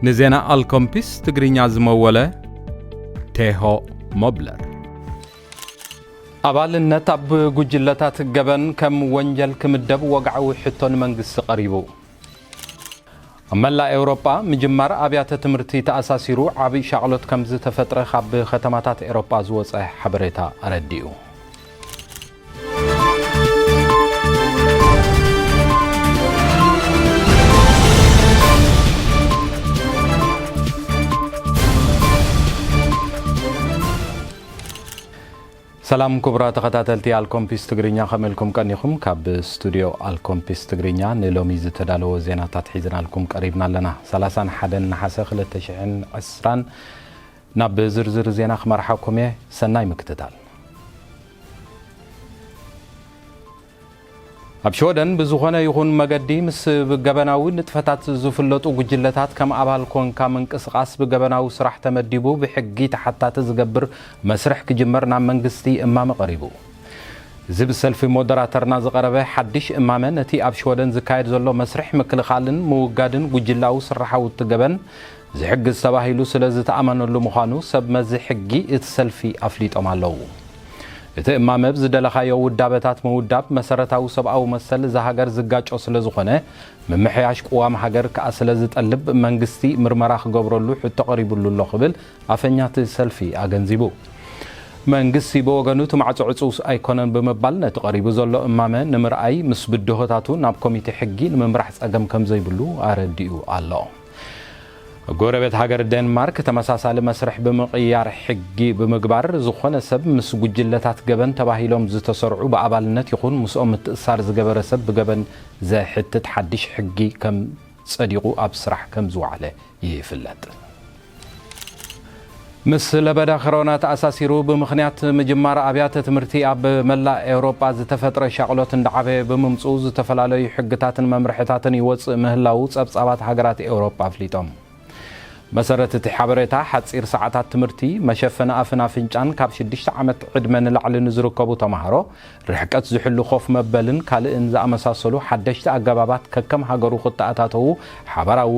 ንዜና ኣልኮምፒስ ትግርኛ ዝመወለ ቴሆ ሞብለር። ኣባልነት ኣብ ጉጅለታት ገበን ከም ወንጀል ክምደብ ወግዓዊ ሕቶ ንመንግስቲ ቀሪቡ። ኣብ መላእ ኤውሮጳ ምጅማር ኣብያተ ትምህርቲ ተኣሳሲሩ ዓቢ ሻቕሎት ከም ዝተፈጥረ ካብ ከተማታት ኤውሮጳ ዝወጸ ሓበሬታ ኣረዲኡ። ሰላም ክቡራት ተኸታተልቲ ኣልኮምፒስ ትግርኛ፣ ከመይ ኢልኩም ቀኒኹም? ካብ ስቱድዮ ኣልኮምፒስ ትግርኛ ንሎሚ ዝተዳለወ ዜናታት ሒዝናልኩም ቀሪብና ኣለና። ሰላሳን ሓደን ነሓሰ ክልተ ሽሕን ዕስራን። ናብ ዝርዝር ዜና ክመርሓኩም እየ። ሰናይ ምክትታል። ኣብ ሽወደን ብዝኾነ ይኹን መገዲ ምስ ገበናዊ ንጥፈታት ዝፍለጡ ጉጅለታት ከም ኣባል ኮንካ ምንቅስቓስ ብገበናዊ ስራሕ ተመዲቡ ብሕጊ ተሓታቲ ዝገብር መስርሕ ክጅመር ናብ መንግስቲ እማመ ቀሪቡ። እዚ ብሰልፊ ሞደራተርና ዝቐረበ ሓድሽ እማመ ነቲ ኣብ ሽወደን ዝካየድ ዘሎ መስርሕ ምክልኻልን ምውጋድን ጉጅላዊ ስራሓውቲ ገበን ዝሕግዝ ተባሂሉ ስለ ዝተኣመነሉ ምዃኑ ሰብ መዚ ሕጊ እቲ ሰልፊ ኣፍሊጦም ኣለዉ። እቲ እማመ ብዝደለኻዮ ውዳበታት ምውዳብ መሰረታዊ ሰብኣዊ መሰል እዛ ሃገር ዝጋጮ ስለ ዝኾነ፣ ምምሕያሽ ቅዋም ሃገር ከኣ ስለ ዝጠልብ መንግስቲ ምርመራ ክገብረሉ ሕቶ ቀሪቡሉ ኣሎ ክብል ኣፈኛ እቲ ሰልፊ ኣገንዚቡ። መንግስቲ ብወገኑ እቲ ማዕጾ ዕጹው ኣይኮነን ብምባል ነቲ ቀሪቡ ዘሎ እማመ ንምርኣይ ምስ ብድሆታቱ ናብ ኮሚቴ ሕጊ ንምምራሕ ጸገም ከም ዘይብሉ ኣረዲኡ ኣሎ። ጎረቤት ሃገር ዴንማርክ ተመሳሳሊ መስርሕ ብምቕያር ሕጊ ብምግባር ዝኾነ ሰብ ምስ ጉጅለታት ገበን ተባሂሎም ዝተሰርዑ ብኣባልነት ይኹን ምስኦም ምትእሳር ዝገበረ ሰብ ብገበን ዘሕትት ሓድሽ ሕጊ ከም ጸዲቑ ኣብ ስራሕ ከም ዝወዓለ ይፍለጥ። ምስ ለበዳ ኮሮና ተኣሳሲሩ ብምኽንያት ምጅማር ኣብያተ ትምህርቲ ኣብ መላእ ኤውሮጳ ዝተፈጥረ ሻቕሎት እንዳዓበየ ብምምጽኡ ዝተፈላለዩ ሕግታትን መምርሕታትን ይወጽእ ምህላዉ ጸብጻባት ሃገራት ኤውሮጳ ኣፍሊጦም። መሰረት እቲ ሓበሬታ ሓጺር ሰዓታት ትምህርቲ፣ መሸፈኒ ኣፍን ኣፍንጫን ካብ ሽዱሽተ ዓመት ዕድመ ንላዕሊ ንዝርከቡ ተማሃሮ፣ ርሕቀት ዝሕሉ ኮፍ መበልን ካልእን ዝኣመሳሰሉ ሓደሽቲ ኣገባባት ከከም ሃገሩ ክተኣታተዉ ሓባራዊ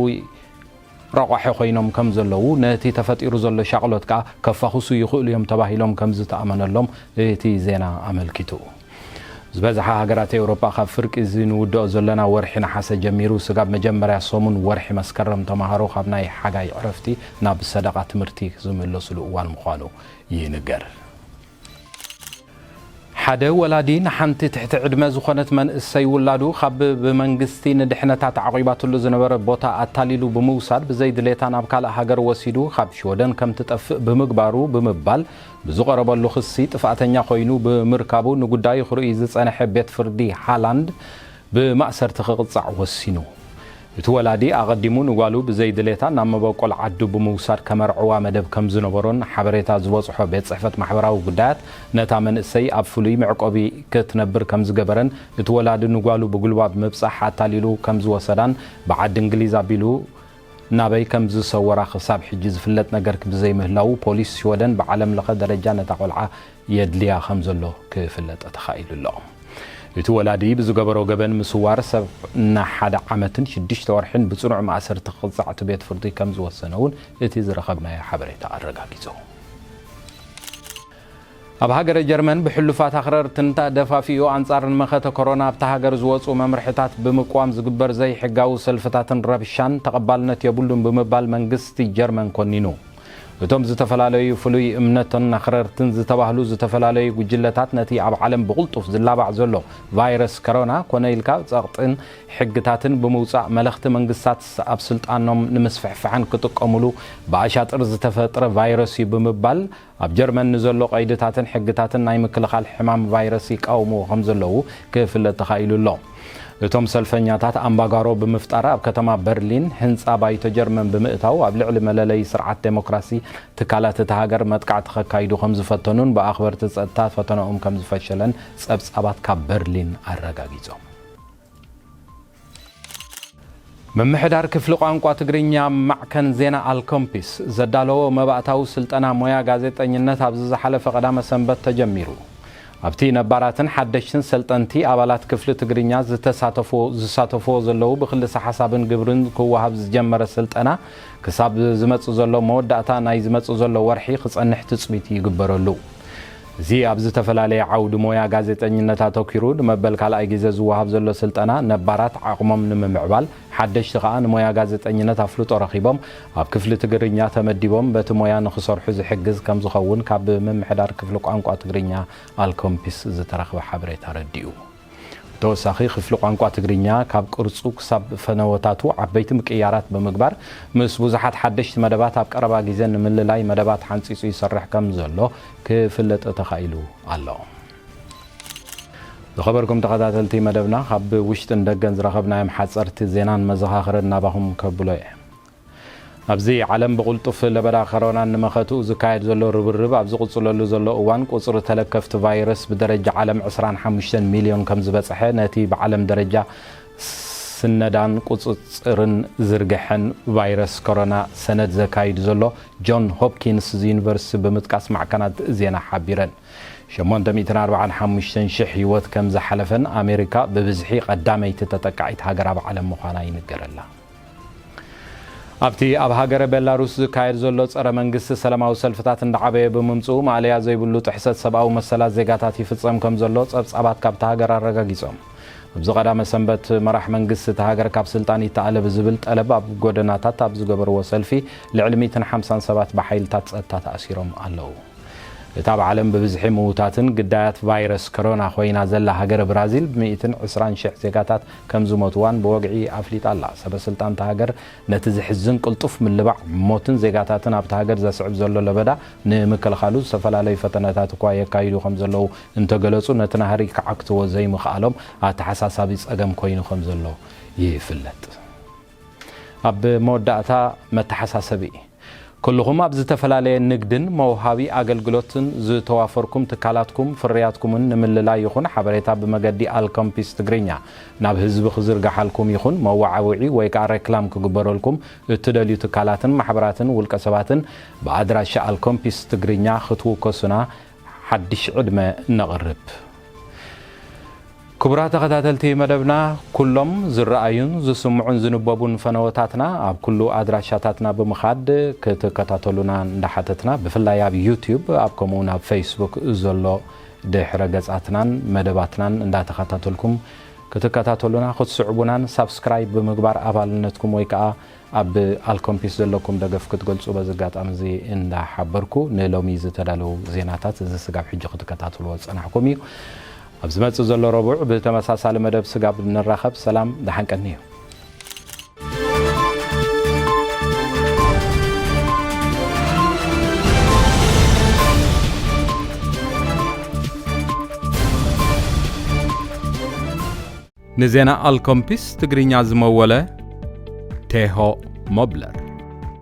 ረቋሒ ኮይኖም ከም ዘለዉ፣ ነቲ ተፈጢሩ ዘሎ ሻቕሎት ከኣ ከፋኹሱ ይኽእሉ እዮም ተባሂሎም ከም ዝተኣመነሎም እቲ ዜና ኣመልኪቱ። ዝበዝሓ ሃገራት ኤውሮጳ ካብ ፍርቂ እዚ ንውድኦ ዘለና ወርሒ ነሓሰ ጀሚሩ ስጋብ መጀመርያ ሰሙን ወርሒ መስከረም ተማሃሮ ካብ ናይ ሓጋይ ዕረፍቲ ናብ ሰደቓ ትምህርቲ ዝምለስሉ እዋን ምዃኑ ይንገር። ሓደ ወላዲ ንሓንቲ ትሕቲ ዕድመ ዝኾነት መንእሰይ ውላዱ ካብ ብመንግስቲ ንድሕነታ ተዓቒባትሉ ዝነበረ ቦታ ኣታሊሉ ብምውሳድ ብዘይድሌታ ናብ ካልእ ሃገር ወሲዱ ካብ ሽወደን ከም ትጠፍእ ብምግባሩ ብምባል ብዝቐረበሉ ክሲ ጥፍኣተኛ ኮይኑ ብምርካቡ ንጉዳዩ ክርእይ ዝጸንሐ ቤት ፍርዲ ሃላንድ ብማእሰርቲ ክቕጻዕ ወሲኑ። እቲ ወላዲ ኣቐዲሙ ንጓሉ ብዘይድሌታ ናብ መበቆል ዓዱ ብምውሳድ ከመርዕዋ መደብ ከም ዝነበሮን ሓበሬታ ዝበጽሖ ቤት ጽሕፈት ማሕበራዊ ጉዳያት ነታ መንእሰይ ኣብ ፍሉይ መዕቆቢ ክትነብር ከም ዝገበረን እቲ ወላዲ ንጓሉ ብጉልባብ ምብጻሕ ኣታሊሉ ከም ዝወሰዳን ብዓዲ እንግሊዝ ኣቢሉ ናበይ ከም ዝሰወራ ክሳብ ሕጂ ዝፍለጥ ነገር ብዘይምህላዉ ፖሊስ ሽወደን ብዓለም ለኸ ደረጃ ነታ ቆልዓ የድልያ ከም ዘሎ ክፍለጥ ተኻኢሉ ኣሎ። እቲ ወላዲ ብዝገበሮ ገበን ምስዋር ሰብ ንሓደ ዓመትን ሽዱሽተ ወርሕን ብጽኑዕ ማእሰርቲ ክቕጻዕ እቲ ቤት ፍርዲ ከም ዝወሰነ እውን እቲ ዝረኸብናዮ ሓበሬታ ኣረጋጊጹ። ኣብ ሃገረ ጀርመን ብሕሉፋት ኣኽረርትን ተደፋፊኡ ኣንጻር ንመኸተ ኮሮና ኣብታ ሃገር ዝወጹ መምርሕታት ብምቅዋም ዝግበር ዘይሕጋዊ ሰልፍታትን ረብሻን ተቐባልነት የብሉን ብምባል መንግስቲ ጀርመን ኮኒኑ። እቶም ዝተፈላለዩ ፍሉይ እምነትን ኣኽረርትን ዝተባህሉ ዝተፈላለዩ ጉጅለታት ነቲ ኣብ ዓለም ብቕልጡፍ ዝላባዕ ዘሎ ቫይረስ ኮሮና ኮነ ኢልካ ጸቕጥን ሕግታትን ብምውጻእ መለኽቲ መንግስታት ኣብ ስልጣኖም ንምስፍሕፋሕን ክጥቀሙሉ ብኣሻጥር ዝተፈጥረ ቫይረስ እዩ ብምባል ኣብ ጀርመን ንዘሎ ቀይድታትን ሕግታትን ናይ ምክልኻል ሕማም ቫይረስ ይቃወምዎ ከም ዘለዉ ክፍለጥ ተኻኢሉ ኣሎ። እቶም ሰልፈኛታት ኣምባጓሮ ብምፍጣር ኣብ ከተማ በርሊን ህንጻ ባይቶ ጀርመን ብምእታው ኣብ ልዕሊ መለለዪ ስርዓት ዴሞክራሲ ትካላት እታ ሃገር መጥቃዕቲ ከካይዱ ከም ዝፈተኑን ብኣኽበርቲ ጸጥታ ፈተነኦም ከም ዝፈሸለን ጸብጻባት ካብ በርሊን ኣረጋጊጾም። ምምሕዳር ክፍሊ ቋንቋ ትግርኛ ማዕከን ዜና ኣልኮምፒስ ዘዳለዎ መባእታዊ ስልጠና ሞያ ጋዜጠኝነት ኣብዚ ዝሓለፈ ቀዳመ ሰንበት ተጀሚሩ። ኣብቲ ነባራትን ሓደሽትን ሰልጠንቲ ኣባላት ክፍሊ ትግርኛ ዝተሳተፎ ዝሳተፍዎ ዘለዉ ብክልሰ ሓሳብን ግብርን ክወሃብ ዝጀመረ ስልጠና ክሳብ ዝመጽእ ዘሎ መወዳእታ ናይ ዝመጽእ ዘሎ ወርሒ ክጸንሕ ትጽቢት ይግበረሉ። እዚ ኣብ ዝተፈላለየ ዓውዲ ሞያ ጋዜጠኝነት ኣተኲሩ ንመበል ካልኣይ ግዜ ዝወሃብ ዘሎ ስልጠና ነባራት ዓቕሞም ንምምዕባል ሓደሽቲ ከኣ ንሞያ ጋዜጠኝነት ኣፍልጦ ረኺቦም ኣብ ክፍሊ ትግርኛ ተመዲቦም በቲ ሞያ ንኽሰርሑ ዝሕግዝ ከም ዝኸውን ካብ ምምሕዳር ክፍሊ ቋንቋ ትግርኛ ኣልኮምፒስ ዝተረኽበ ሓበሬታ ኣረዲኡ። ብተወሳኺ ክፍሊ ቋንቋ ትግርኛ ካብ ቅርጹ ክሳብ ፈነወታቱ ዓበይቲ ምቅያራት ብምግባር ምስ ብዙሓት ሓደሽቲ መደባት ኣብ ቀረባ ግዜ ንምልላይ መደባት ሓንጺጹ ይሰርሕ ከም ዘሎ ክፍለጥ ተኻኢሉ ኣሎ። ዝኸበርኩም ተኸታተልቲ መደብና ካብ ውሽጥን ደገን ዝረኸብናዮም ሓጸርቲ ዜናን መዘኻኽርን ናባኹም ከብሎ እየ። ኣብዚ ዓለም ብቕልጡፍ ለበዳ ከሮናን ንመኸትኡ ዝካየድ ዘሎ ርብርብ ኣብ ዝቕጽለሉ ዘሎ እዋን ቁጽሪ ተለከፍቲ ቫይረስ ብደረጃ ዓለም ዕስራን ሓሙሽተን ሚልዮን ከም ዝበጽሐ ነቲ ብዓለም ደረጃ ስነዳን ቁጽጽርን ዝርግሐን ቫይረስ ከሮና ሰነድ ዘካይድ ዘሎ ጆን ሆፕኪንስ ዩኒቨርሲቲ ብምጥቃስ ማዕከናት ዜና ሓቢረን። ሸሞንተ ሚእትን ኣርባዓን ሓሙሽተን ሽሕ ህይወት ከም ዝሓለፈን ኣሜሪካ ብብዝሒ ቀዳመይቲ ተጠቃዒት ሃገር ኣብ ዓለም ምዃና ይንገረላ። ኣብቲ ኣብ ሃገረ ቤላሩስ ዝካየድ ዘሎ ጸረ መንግስቲ ሰላማዊ ሰልፍታት እንዳዓበየ ብምምጽኡ ማእለያ ዘይብሉ ጥሕሰት ሰብኣዊ መሰላት ዜጋታት ይፍጸም ከም ዘሎ ጸብጻባት ካብታ ሃገር ኣረጋጊጾም። ኣብዚ ቀዳመ ሰንበት መራሕ መንግስቲ እታ ሃገር ካብ ስልጣን ይተኣለ ብዝብል ጠለብ ኣብ ጎደናታት ኣብ ዝገበርዎ ሰልፊ ልዕሊ ሚእትን ሓምሳን ሰባት ብሓይልታት ጸጥታ ተኣሲሮም ኣለዉ። እታ ኣብ ዓለም ብብዝሒ ምዉታትን ግዳያት ቫይረስ ከሮና ኮይና ዘላ ሃገረ ብራዚል ብሚእትን ዕስራን ሽሕ ዜጋታት ከም ዝሞትዋን ብወግዒ ኣፍሊጣ ኣላ። ሰበ ስልጣን እታ ሃገር ነቲ ዝሕዝን ቅልጡፍ ምልባዕ ሞትን ዜጋታትን ኣብታ ሃገር ዘስዕብ ዘሎ ለበዳ ንምክልኻሉ ዝተፈላለዩ ፈተነታት እኳ የካይዱ ከም ዘለዉ እንተገለጹ ነቲ ናህሪ ክዓግትዎ ዘይምኽኣሎም ኣተሓሳሳቢ ጸገም ኮይኑ ከም ዘሎ ይፍለጥ። ኣብ መወዳእታ መተሓሳሰቢ። ኩልኹም ኣብ ዝተፈላለየ ንግድን መውሃቢ ኣገልግሎትን ዝተዋፈርኩም ትካላትኩም ፍርያትኩምን ንምልላይ ይኹን ሓበሬታ ብመገዲ ኣልኮምፒስ ትግርኛ ናብ ህዝቢ ክዝርግሓልኩም ይኹን መወዓውዒ ወይ ከዓ ሬክላም ክግበረልኩም እትደልዩ ትካላትን ማሕበራትን ውልቀ ሰባትን ብኣድራሻ ኣልኮምፒስ ትግርኛ ክትውከሱና ሓድሽ ዕድመ ነቕርብ። ክቡራት ተኸታተልቲ መደብና፣ ኩሎም ዝረኣዩን ዝስምዑን ዝንበቡን ፈነወታትና ኣብ ኩሉ ኣድራሻታትና ብምኻድ ክትከታተሉና እንዳሓተትና፣ ብፍላይ ኣብ ዩቲዩብ ኣብ ከምኡውን ኣብ ፌስቡክ ዘሎ ድሕረ ገጻትናን መደባትናን እንዳተኸታተልኩም ክትከታተሉና ክትስዕቡናን ሳብስክራይብ ብምግባር ኣባልነትኩም ወይ ከዓ ኣብ ኣልኮምፒስ ዘለኩም ደገፍ ክትገልጹ በዚ ኣጋጣሚ እዚ እንዳሓበርኩ፣ ንሎሚ ዝተዳለዉ ዜናታት እዚ ስጋብ ሕጂ ክትከታተልዎ ዝጸናሕኩም እዩ። ኣብ ዝመጽእ ዘሎ ረቡዕ ብተመሳሳሊ መደብ ስጋብ ንራኸብ፣ ሰላም ደሓን ቀንዩ። ንዜና ኣልኮምፒስ ትግርኛ ዝመወለ ቴሆ ሞብለር።